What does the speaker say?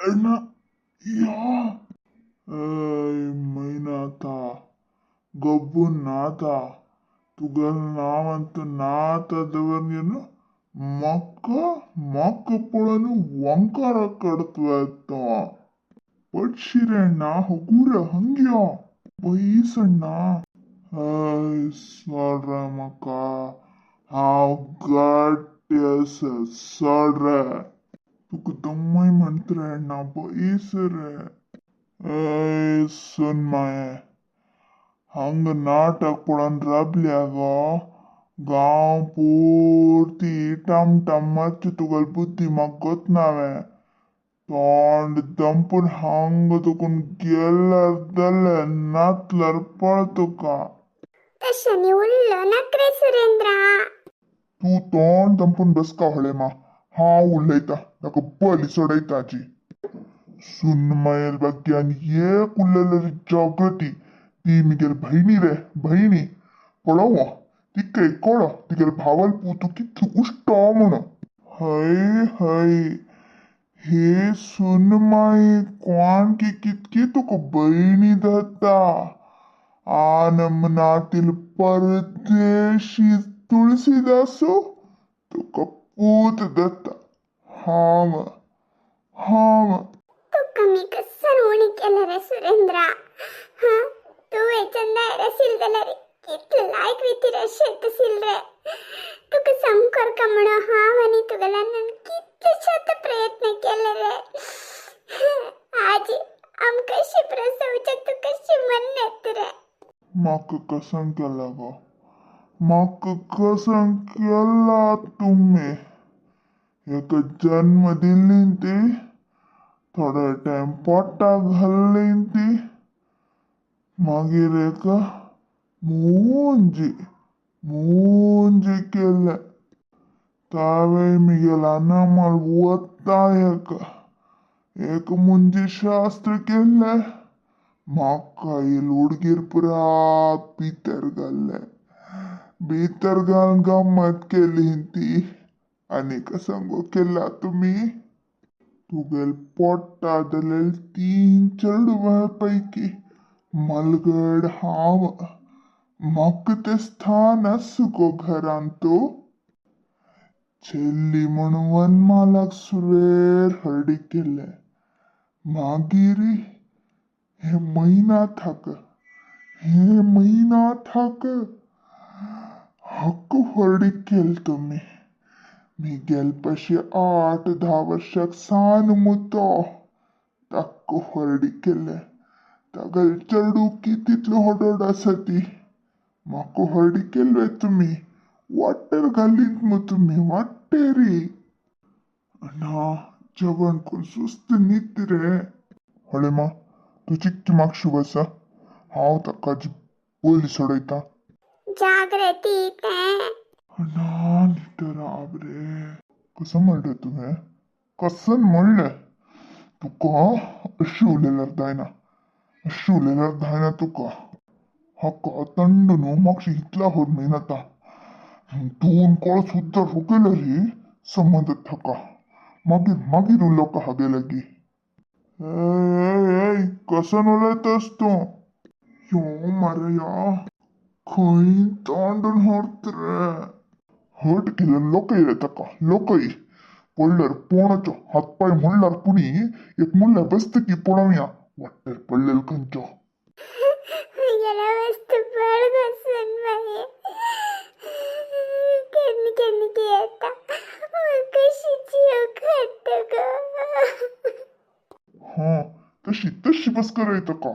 अण्णा या. मैनाथा गब्बू नाथा तुगेलें नांव आनी तूं नाथा दवर न्हू म्हाका म्हाका पळोवन ओंकारा काडत तो. पटशिरे ಅಣ್ಣ, ಹಗೂರ ಹಂಗ್ಯಾ ಬೈಸಣ್ಣ. सोड रे म्हाका, हांव घाट्टी आसा, सोड रे. तुका दम्मय म्हणटा रे अण्णा, बैस रे. सोनमाये, हांगा नाटक पळोवन राबल्या गो, गांव पुर्ती टमटम मारची तुगेली बुद्धी म्हाका गोत नावें. तोंड दंपून हांगा तुकून गेल्यार जालें, नातल्यार पळ तुका. तशें उल्लो नाक रे सुरेंद्रा. तूं तोंड दंपून बसका होळेमा, हांव उलयतां ताका बली सोडयता आजी. सुनमायल भाग्यान एक उरलेली जागृती, ती मिगेल भयणी रे भयणी. पळोव तिका कळो तिगेल भावल पूत कितलो उश्टो म्हणून. हय हय, हे सुनमाई कोण की कितकी तुका भयणी जाता. आनमनातील परदेशी तुळसीदासू तुका पूत जाता. हांव हांव तुका मी कसन उणी केलें रे सुरेंद्रा. हां, तुवें चंदायर आशिल्लें जाल्यार कितलें लायक वितीर शेत आशिल्लें रे. तुका समकर का म्हणून हांव आनी तुगेल्या अण्णान कितलेशेच प्रयत्न केले रे. आजी आमकां कशी प्रसवच्याक तूं कशी मन्नेत रे. म्हाका कसं केला गो, म्हाका कसं केला तुमी. एका जन्म दिली ती, थोडो टायम पोटाक घाल्ली ती, मागीर एका मुंजी मुंजी केलें. तावें मिगेला अनमल वता एका एक मुंजी शास्त्र केल्लें. म्हाका येयल हुडगीर पुरा भितर घाल्लें. भितर घालून गम्मत केली ती. आनी कसंगो केला तुमी. तुगेल पोटा जाल्यार 3 चेडवां पैकी मलगड हांव. म्हाका तें स्थान आसा गो घरांत. चेल्ली म्हूण वनमालाक सुरवेर हळडीक केल्लें. मागीर हे मैनाथाक, हे मैनाथाक हक्क व्हडीक केल तुमी. मिगेल पशी 8-10 वर्साक सान मुतो ताका व्हडीक केल्लें. तागेल चेडूं की तितलो होडोड आसा ती. म्हाका व्हडीक केल्ले तुमी. वाटेर घालीत मु तुमी, वाटेरी. अण्णा जेवण करून सुस्त न्हीद रे. हळेमा तूं चिक्की मागशी बस, हांव ताका बली सोडयता. जागृती तें. अण्णा न्हिद राव रे. कसं म्हणलें तुवें, कसन म्हणलें? तुका अशें उलयल्यार जायना, अशें उलयल्यार जायना तुका. हाका थंड न्हू मातशी इतला होर मेहनता दोन कळ सुद्दां रोखयले रे समज थाका. मागीर मागीर उलोवका हागे लागीं. ए कसन उलयतस तूं? यो मरे या, खंय तांडून व्हरत रे. हट केल्यार लोकय रे ताका, लोकय. पडल्यार पोणाचो हातपांय म्हणल्यार पुणी एक मुल्यार बसता की पळोवया वाटेर पडलेलो खंयचो. म्हगेलें वस्तू पड गो सुनबाई. केन्ना केन्ना येता कशी जीव खाता गो. हां, तशी तशी बस करय ताका.